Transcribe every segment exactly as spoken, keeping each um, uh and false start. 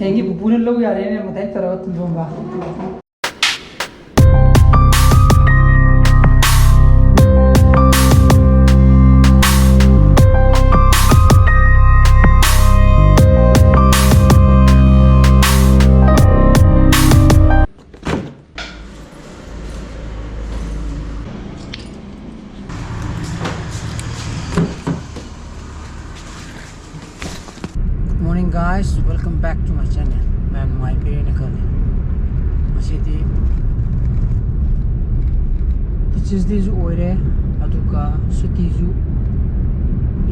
ꯍꯌꯦꯡꯒꯤ ꯄꯨꯄꯨꯅ ꯂꯧ ꯌꯥꯔꯦꯅꯦ, ꯃꯊꯥꯏ ꯇꯧꯔꯒ ꯊꯨꯝꯖꯣꯝꯕ꯫ Good morning, guys, welcome back to my channel. ꯃꯌꯥꯝ ꯅꯨꯡꯉꯥꯏꯕꯤꯔꯦꯅ ꯈꯜꯂꯤ꯫ ꯉꯁꯤꯗꯤ ꯇꯤꯆꯔꯁ ꯗꯦꯁꯨ ꯑꯣꯏꯔꯦ, ꯑꯗꯨꯒ ꯁꯨꯇꯤꯁꯨ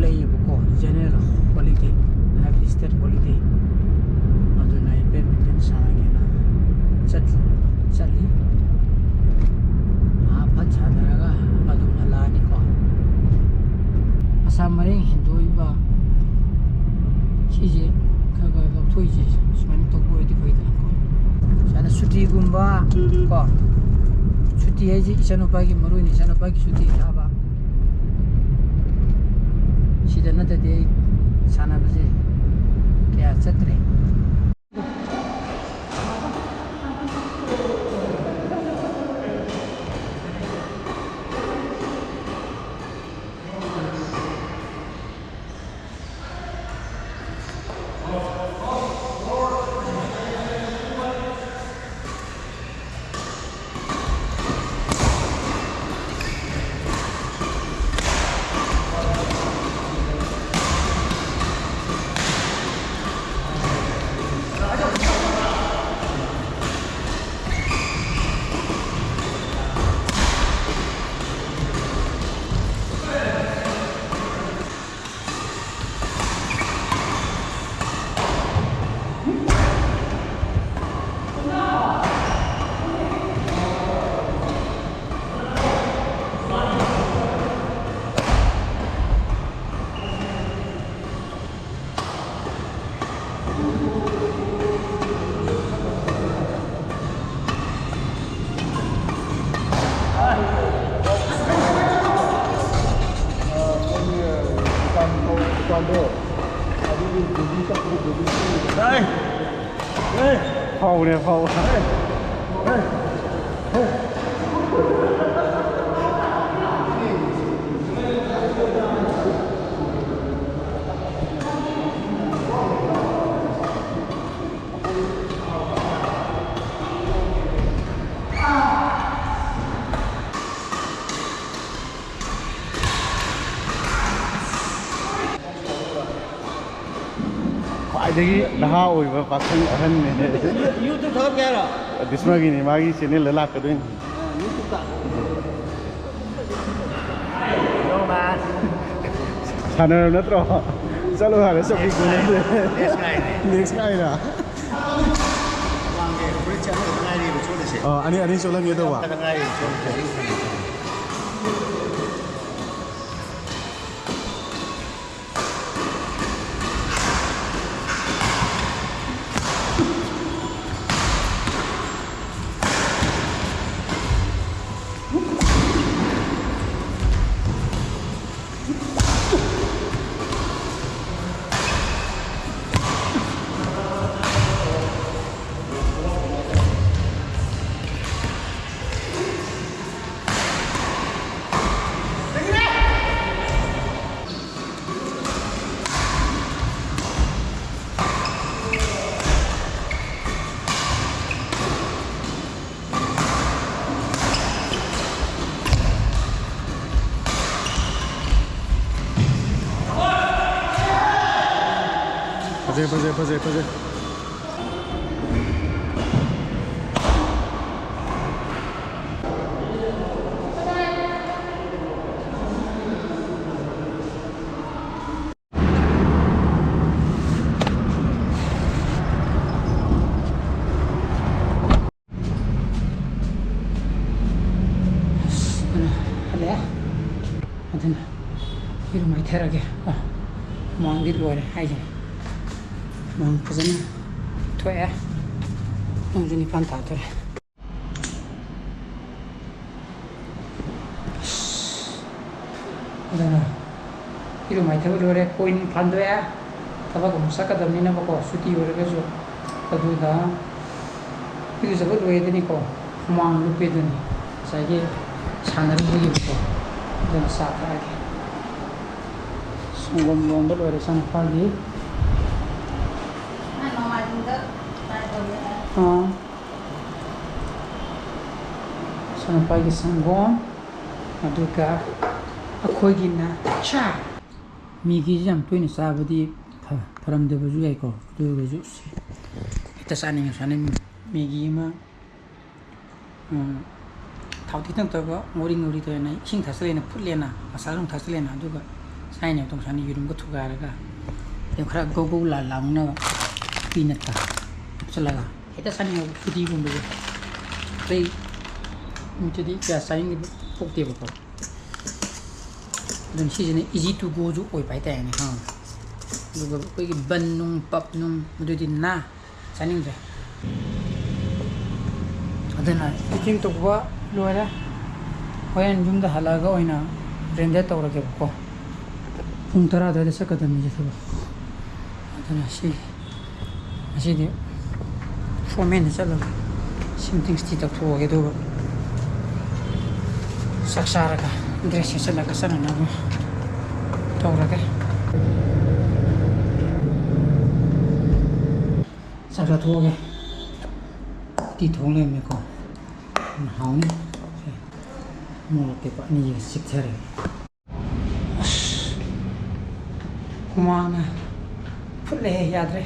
ꯂꯩꯌꯦꯕꯀꯣ, ꯖꯦꯅꯔꯦꯜ ꯍꯣꯂꯤꯗꯦ, ꯍꯥꯏꯕꯗꯤ ꯁ꯭ꯇꯦꯠ ꯍꯣꯂꯤꯗꯦ꯫ ꯑꯗꯨꯅ ꯑꯩ ꯕꯦꯗꯃꯤꯟꯇꯟ ꯁꯥꯟꯅꯒꯦꯅ ꯆꯠ-, ꯆꯠꯂꯤ꯫ ꯉꯥꯏꯍꯥꯛ ꯐꯠ ꯁꯥꯟꯅꯔꯒ ꯑꯗꯨꯝ ꯍꯜꯂꯛꯑꯅꯤꯀꯣ꯫ ꯃꯁꯥ ꯃꯔꯦꯡ ꯍꯦꯟꯗꯣꯛꯏꯕ ꯁꯤꯁꯦ ꯈꯔ ꯈꯔ ꯂꯧꯊꯣꯛꯏꯁꯦ ꯁꯨꯃꯥꯏꯅ ꯇꯧꯕ ꯑꯣꯏꯔꯗꯤ ꯐꯩꯗꯅꯀꯣ꯫ ꯁꯨꯃꯥꯏꯅ ꯁꯨꯇꯤꯒꯨꯝꯕ ꯀꯣ, ꯁꯨꯇꯤ ꯍꯥꯏꯁꯦ ꯏꯆꯥꯅꯨꯄꯥꯒꯤ, ꯃꯔꯨ ꯑꯣꯏꯅ ꯏꯆꯥꯅꯨꯄꯥꯒꯤ ꯁꯨꯇꯤ ꯊꯥꯕ, ꯁꯤꯗ ꯅꯠꯇꯗꯤ ꯑꯩ ꯁꯥꯟꯅꯕꯁꯦ ꯀꯌꯥ ꯆꯠꯇ꯭ꯔꯦ꯫ ꯃꯣꯏꯒꯤ ꯗꯨꯀꯥꯟ, ꯗꯨꯀꯥꯟꯗꯣ, ꯑꯗꯨꯒꯤ ꯕꯦꯕꯤ ꯆꯠꯄꯗꯣ, ꯕꯦꯕꯤ꯫ ꯇꯥꯏ꯫ ꯐꯥꯎꯕꯅꯦ, ꯐꯥꯎꯕ꯫ ꯈ꯭ꯋꯥꯏꯗꯒꯤ ꯅꯍꯥ ꯑꯣꯏꯕ ꯄꯥꯈꯪ ꯑꯍꯟꯅꯦ꯫ YouTube ꯊꯥꯒꯠꯀꯦ ꯍꯥꯏꯔꯣ? ꯗꯤꯁꯃꯒꯤꯅꯤ, ꯃꯥꯒꯤ ꯆꯦꯅꯦꯜꯗ ꯂꯥꯛꯀꯗꯣꯏꯅꯤ꯫ YouTube ꯇ꯫ ꯁꯥꯟꯅꯔꯕ ꯅꯠꯇ꯭ꯔꯣ? ꯆꯠꯂꯣ ꯍꯥꯏꯔꯦ, ꯆꯠꯈꯤ꯫ Next line ꯅꯦ꯫ Next line ꯔ? ꯋꯥꯡꯒꯦ, ꯐꯨꯔꯤꯠꯁꯦ ꯑꯃꯈꯛꯇ ꯉꯥꯏꯔꯤꯕ ꯆꯣꯠꯂꯤꯁꯦ꯫ ꯑꯣ, ꯑꯅꯤ, ꯑꯅꯤ ꯆꯣꯠꯍꯟꯒꯦ ꯇꯧꯕ꯫ ꯑꯃꯈꯛꯇ ꯉꯥꯏꯔꯤꯕ ꯆꯣꯠꯂꯤꯁꯦ꯫ ꯐꯖꯩ, ꯐꯖꯩ, ꯐꯖꯩ, ꯐꯖꯩ꯫ ꯑꯗꯨꯅ ꯍꯜꯂꯛꯑꯦ꯫ ꯑꯗꯨꯅ ꯏꯔꯨ ꯃꯥꯏꯊꯔꯒꯦ꯫ ꯑ, ꯍꯨꯃꯥꯡꯗꯤ ꯂꯣꯏꯔꯦ ꯍꯥꯏꯁꯤꯅꯤ꯫ ꯍꯨꯃꯥꯡ ꯐꯖꯅ ꯊꯣꯛꯑꯦ꯫ ꯄꯨꯡꯁꯨ ꯅꯤꯄꯥꯟ ꯇꯥꯗꯣꯔꯦ꯫ ꯑꯗꯨꯅ ꯏꯔꯨ ꯃꯥꯏꯊꯕ ꯂꯣꯏꯔꯦ, ꯀꯣꯏꯟ ꯐꯥꯟꯗꯣꯛꯑꯦ꯫ ꯊꯕꯛ ꯑꯃꯨꯛ ꯆꯠꯀꯗꯕꯅꯤꯅꯕꯀꯣ, ꯁꯨꯇꯤ ꯑꯣꯏꯔꯒꯁꯨ꯫ ꯑꯗꯨꯒ ꯏꯔꯨꯖꯕ ꯂꯣꯏꯔꯗꯅꯤꯀꯣ, ꯍꯨꯃꯥꯡ ꯂꯨꯞꯄꯦꯗꯅꯤ, ꯉꯁꯥꯏꯒꯤ ꯁꯥꯟꯅꯔꯨꯕꯒꯤꯀꯣ꯫ ꯑꯗꯨꯅ ꯆꯥ ꯊꯛꯑꯒꯦ꯫ ꯁꯪꯒꯣꯝ ꯂꯣꯟꯕ ꯂꯣꯏꯔꯦ ꯏꯆꯥꯅꯨꯄꯥꯒꯤ꯫ ꯑꯥ꯫ ꯏꯆꯥꯅꯨꯄꯥꯒꯤ ꯁꯪꯒꯣꯝ, ꯑꯗꯨꯒ ꯑꯩꯈꯣꯏꯒꯤꯅ ꯆꯥ꯫ ꯃꯦꯒꯤꯁꯤ ꯌꯥꯝ ꯇꯣꯏꯅ ꯆꯥꯕꯗꯤ ꯐ-, ꯐꯔꯝꯗꯕꯁꯨ ꯌꯥꯏꯀꯣ꯫ ꯑꯗꯨ ꯑꯣꯏꯔꯒꯁꯨ ꯁꯤ ꯍꯦꯛꯇ ꯆꯥꯅꯤꯡꯉ ꯆꯥꯅꯤꯡ-, ꯃꯦꯒꯤ ꯑꯃ, ꯎꯝ, ꯊꯥꯎ ꯈꯤꯇꯪ ꯇꯧꯔꯒ ꯉꯧꯔꯤ ꯉꯧꯔꯤ ꯇꯧꯔꯦꯅ, ꯏꯁꯤꯡ ꯊꯥꯛꯆꯜꯂꯦꯅ, ꯐꯨꯠꯂꯦꯅ, ꯃꯁꯥꯂꯥ ꯑꯃꯨꯛ ꯊꯥꯛꯆꯜꯂꯦꯅ, ꯑꯗꯨꯒ ꯆꯥꯏꯅꯦꯕ ꯇꯧꯁꯥꯅꯤ, ꯌꯦꯔꯨꯝꯒ ꯊꯨꯒꯥꯏꯔꯒ, ꯑꯗꯩ ꯈꯔ ꯒꯧ ꯒꯧ ꯂꯥ-, ꯂꯥꯎꯅꯕ ꯄꯤꯅꯠꯀ ꯍꯥꯞꯆꯜꯂꯒ꯫ ꯍꯦꯛꯇ ꯆꯥꯅꯤꯡꯉꯦꯕ ꯐꯨꯗꯤꯒꯨꯝꯕꯁꯦ꯫ ꯑꯇꯩ ꯅꯨꯃꯤꯠꯇꯗꯤ ꯀꯌꯥ ꯆꯥꯅꯤꯡꯕ ꯄꯣꯛꯇꯦꯕꯀꯣ꯫ ꯑꯗꯨꯅ ꯁꯤꯁꯤꯅ easy to goꯁꯨ ꯑꯣꯏꯕ ꯍꯥꯏꯇꯥꯔꯦꯅꯦ, ꯈꯪꯉꯕ? ꯑꯗꯨꯒ ꯑꯩꯈꯣꯏꯒꯤ ꯕꯟ ꯅꯨꯡ, ꯄꯞ ꯅꯨꯡ, ꯃꯗꯨꯗꯤ ꯅꯥ ꯆꯥꯅꯤꯡꯗ꯭ꯔꯦ꯫ ꯑꯗꯨꯅ packing ꯇꯧꯕ ꯂꯣꯏꯔꯦ꯫ ꯍꯣꯔꯦꯟ ꯌꯨꯝꯗ ꯍꯜꯂꯛꯑꯒ ꯑꯣꯏꯅ render ꯇꯧꯔꯒꯦꯕꯀꯣ꯫ ꯄꯨꯡ ꯇꯔꯥ ꯑꯗꯨꯋꯥꯏꯗ ꯆꯠꯀꯗꯕꯅꯤ ꯊꯕꯛ꯫ ꯑꯗꯨꯅ ꯁꯤ ꯉꯁꯤꯗꯤ ꯐꯣꯔꯃꯦꯟꯗ ꯆꯠꯂꯒ ꯁꯤꯝꯇꯤꯡꯁꯇꯤ ꯇꯧꯊꯣꯛꯑꯒꯦ, ꯑꯗꯨꯒ ꯆꯥꯛ ꯆꯥꯔꯒ ꯗ꯭ꯔꯦꯁ ꯁꯦꯠꯆꯜꯂꯒ ꯆꯠꯅꯅꯕ ꯇꯧꯔꯒꯦ꯫ ꯆꯥꯛ ꯆꯥꯊꯣꯛꯑꯒꯦ꯫ ꯎꯇꯤ ꯊꯣꯡ ꯂꯩꯔꯝꯃꯦꯀꯣ꯫ ꯌꯥꯝ ꯍꯥꯎꯅꯤ꯫ ꯃꯣꯔꯣꯛ ꯑꯇꯦꯛꯄ ꯑꯅꯤꯁꯤꯒ ꯆꯤꯛꯊꯔꯒꯦ꯫ ꯑꯁ, ꯍꯨꯃꯥꯡꯅ ꯐꯨꯠꯂꯦꯍꯦ, ꯌꯥꯗ꯭ꯔꯦ꯫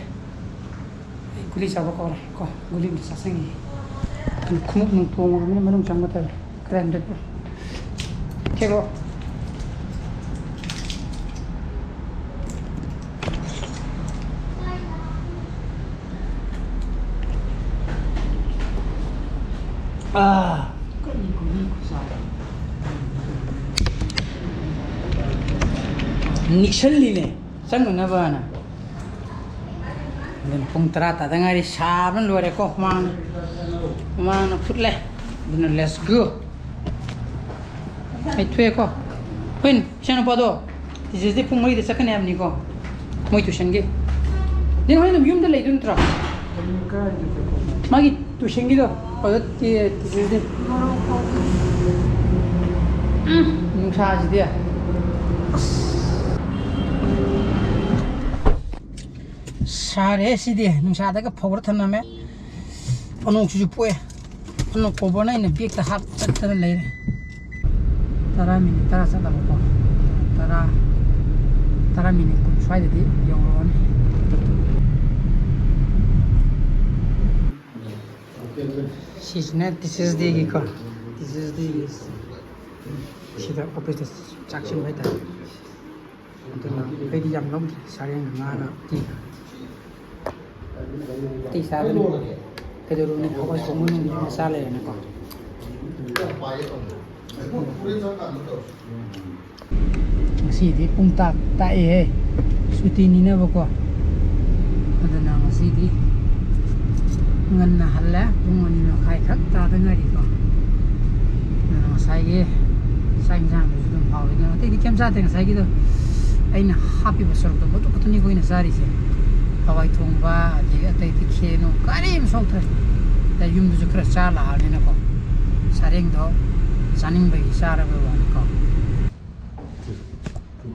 ꯑꯩ ꯒꯨꯂꯤ ꯆꯥꯕ ꯀꯧꯔꯦ ꯀꯣ, ꯒꯨꯂꯤ ꯑꯝꯇ ꯆꯥꯁꯟꯈꯤꯒꯦ꯫ ꯈꯣꯡꯎꯞ ꯅꯨꯡ ꯇꯣꯡꯉꯨꯔꯕꯅꯤꯅ ꯃꯅꯨꯡ ꯆꯪꯕ ꯇꯜꯂꯦ꯫ ꯈꯔ ꯍꯟꯗꯠꯄ꯫ ꯊꯦꯛꯂꯣ꯫ ꯑꯥ, ꯀꯔꯤ ꯒꯨꯂꯤ ꯈꯨꯆꯥ? ꯅꯤꯛꯁꯜꯂꯤꯅꯦ, ꯆꯪꯅꯅꯕꯅ꯫ ꯑꯗꯨꯅ ꯄꯨꯡ ꯇꯔꯥ ꯇꯥꯗ ꯉꯥꯏꯔꯤ, ꯁꯥꯕꯅ ꯂꯣꯏꯔꯦꯀꯣ, ꯍꯨꯃꯥꯡ, ꯍꯨꯃꯥꯡꯅ ꯐꯨꯠꯂꯦ꯫ ꯑꯗꯨꯅ let's go꯫ ꯑꯩ ꯊꯣꯛꯑꯦꯀꯣ꯫ ꯍꯣꯏ, ꯏꯆꯥꯅꯨꯄꯥꯗꯣ ꯇꯤꯆꯔꯁ ꯗꯦ ꯄꯨꯡ ꯃꯔꯤꯗ ꯆꯠꯀꯅꯤ ꯍꯥꯏꯕꯅꯤꯀꯣ, ꯃꯣꯏ ꯇ꯭ꯌꯨꯁꯟꯒꯤ꯫ ꯅꯪ ꯍꯣꯔꯦꯟ ꯑꯗꯨꯝ ꯌꯨꯝꯗ ꯂꯩꯗꯣꯏ ꯅꯠꯇ꯭ꯔꯣ? ꯃꯥꯒꯤ ꯇꯨꯏꯁꯟꯒꯤꯗꯣ ꯑꯗꯨ ꯇꯤ- ꯇꯤꯆꯔꯁ ꯗꯦ꯫ ꯎꯝ, ꯅꯨꯡꯁꯥꯁꯤꯗꯤ꯫ ꯑꯁ꯫ ꯁꯥꯔꯦ ꯁꯤꯗꯤ, ꯅꯨꯡꯁꯥꯗꯒ ꯐꯧꯔ ꯊꯝꯂꯝꯃꯦ꯫ ꯐꯅꯣꯛꯁꯤꯁꯨ ꯄꯣꯛꯑꯦ꯫ ꯐꯅꯣꯛ ꯀꯣꯕꯔꯅ ꯑꯩꯅ ꯕꯦꯛꯇ ꯍꯥꯞ ꯆꯠꯇꯅ ꯂꯩꯔꯦ꯫ ꯇꯔꯥ ꯃꯤꯅꯤꯠ ꯇꯔꯥ ꯆꯠꯂꯕꯀꯣ꯫ ꯇꯔꯥ, ꯇꯔꯥ ꯃꯤꯅꯤꯠ ꯀꯨꯟ ꯁ꯭ꯋꯥꯏꯗꯗꯤ ꯌꯧꯔꯛꯑꯅꯤ꯫ ꯁꯤꯁꯤꯅ ꯇꯤꯆꯔꯁ ꯗꯦꯒꯤꯀꯣ, ꯇꯤꯆꯔꯁ ꯗꯦꯒꯤ ꯁꯤꯗ ꯑꯣꯐꯤꯁꯇ ꯆꯥꯛ ꯁꯤꯟꯕ ꯍꯥꯏꯇꯥꯔꯦ꯫ ꯑꯗꯨꯅ ꯑꯩꯗꯤ ꯌꯥꯝ ꯂꯧꯗ꯭ꯔꯦ, ꯁꯥꯔꯦꯡꯒ ꯉꯥꯒ ꯎꯇꯤꯒ꯫ ꯎꯇꯤ ꯆꯥꯗꯅ ꯀꯩꯗꯧꯔꯨꯅꯤ, ꯍꯋꯥꯏ ꯊꯣꯡꯕ ꯅꯨꯡꯕ ꯃꯆꯥ ꯂꯩꯔꯦꯅꯀꯣ꯫ ꯉꯁꯤꯗꯤ ꯄꯨꯡ ꯇꯥꯛ ꯇꯥꯛꯑꯦꯍꯦ, ꯁꯨꯇꯤꯅꯤꯅꯕꯀꯣ꯫ ꯑꯗꯨꯅ ꯉꯁꯤꯗꯤ ꯉꯟꯅ ꯍꯜꯂꯦ, ꯄꯨꯡ ꯑꯅꯤ ꯃꯈꯥꯏ ꯈꯛ ꯇꯥꯗ ꯉꯥꯏꯔꯤꯀꯣ꯫ ꯑꯗꯨꯅ ꯉꯁꯥꯏꯒꯤ ꯆꯥꯛ ꯏꯟꯁꯥꯡꯗꯨꯁꯨ ꯑꯗꯨꯝ ꯍꯥꯎꯋꯤ꯫ ꯑꯗꯨꯅ ꯑꯇꯩꯗꯤ ꯀꯩꯝ ꯆꯥꯗꯦ꯫ ꯉꯁꯥꯏꯒꯤꯗꯣ ꯑꯩꯅ ꯍꯥꯞꯄꯤꯕ ꯁꯔꯨꯛꯇꯣ ꯃꯗꯨ ꯈꯛꯇꯅꯤ ꯑꯩꯈꯣꯏꯅ ꯆꯥꯔꯤꯁꯦ꯫ ꯍꯋꯥꯏ ꯊꯣꯡꯕ, ꯑꯗꯒꯤ ꯑꯇꯩ ꯑꯇꯩ ꯈꯦꯅꯨ ꯀꯔꯤꯝ ꯁꯣꯛꯇ꯭ꯔꯦ꯫ ꯑꯗꯩ ꯌꯨꯝꯗꯁꯨ ꯈꯔ ꯆꯥ ꯂꯥꯛꯑꯕꯅꯤꯅꯀꯣ, ꯁꯥꯔꯦꯡꯗꯣ ꯆꯥꯅꯤꯡꯕꯒꯤ ꯆꯥꯔꯕ ꯋꯥꯅꯤꯀꯣ꯫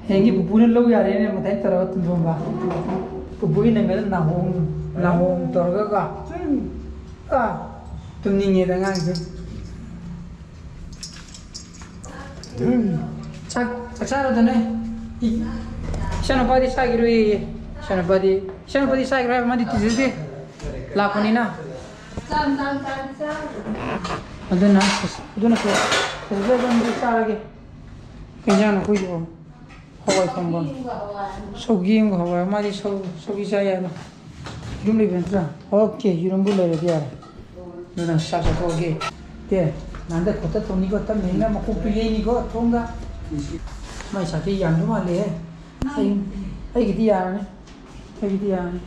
ꯍꯌꯦꯡꯒꯤ ꯄꯨꯄꯨꯅ ꯂꯧ ꯌꯥꯔꯦꯅꯦ, ꯃꯊꯥꯏ ꯇꯧꯔꯒ ꯇꯨꯝꯊꯣꯛꯑꯝꯕ꯫ ꯄꯨꯄꯨꯒꯤ ꯅꯪꯒꯗ ꯅꯥꯍꯣꯡ, ꯅꯥꯍꯣꯡ ꯇꯧꯔꯒꯀꯣ꯫ ꯑꯥ, ꯇꯨꯝꯅꯤꯡꯉꯦꯗ ꯑꯉꯥꯡꯁꯦ꯫ ꯆꯥꯛ, ꯆꯥꯛ ꯆꯥꯔꯗꯅꯦ꯫ ꯏ-, ꯏꯆꯥꯅꯨꯄꯥꯗꯤ ꯆꯥꯈꯤꯔꯣꯏꯌꯦ꯫ ꯏꯆꯥꯅꯨꯄꯥꯗꯤ, ꯏꯆꯥꯅꯨꯄꯥꯗꯤ ꯆꯥꯈꯤꯔꯣꯏ ꯍꯥꯏꯕ, ꯃꯥꯗꯤ ꯇꯤꯆꯔꯁ ꯗꯦ ꯂꯥꯛꯄꯅꯤꯅ꯫ ꯑꯗꯨꯅ, ꯑꯗꯨꯅ ꯇꯤꯆꯔꯁ ꯗꯦ ꯑꯗꯨꯝ ꯆꯥꯔꯒꯦ꯫ ꯀꯩ ꯏꯟꯖꯥꯡꯅꯣ ꯑꯩꯈꯣꯏꯁꯤꯕꯣ? ꯍꯋꯥꯏ ꯊꯣꯡꯕ꯫ ꯁꯧꯒꯤ ꯑꯃꯒ ꯍꯋꯥꯏ꯫ ꯃꯥꯗꯤ ꯁꯧ-, ꯁꯧꯒꯤ ꯆꯥ ꯌꯥꯕ꯫ ꯌꯨꯝ ꯂꯩꯕ ꯅꯠꯇ꯭ꯔꯥ? ꯑꯣꯀꯦ, ꯌꯦꯔꯨꯝꯕꯨ ꯂꯩꯔꯗꯤ ꯌꯥꯔꯦ꯫ ꯑꯗꯨꯅ ꯆꯥꯛ ꯆꯥꯊꯣꯛꯑꯒꯦ꯫ ꯇꯦ, ꯅꯍꯥꯟꯗ ꯈꯣꯠꯇ ꯇꯧꯅꯤꯀꯣ, ꯇꯞꯅ ꯏꯪꯅ ꯃꯀꯣꯛꯇꯨ ꯌꯩꯅꯤꯀꯣ, ꯊꯣꯡꯗ꯫ ꯃꯥꯏ ꯁꯥꯊꯤ ꯌꯥꯟꯕ ꯃꯥꯜꯂꯦꯍꯦ꯫ ꯑꯩ, ꯑꯩꯒꯤꯗꯤ ꯌꯥꯔꯅꯤ꯫ ꯑꯩꯒꯤꯗꯤ ꯌꯥꯔꯅꯤ꯫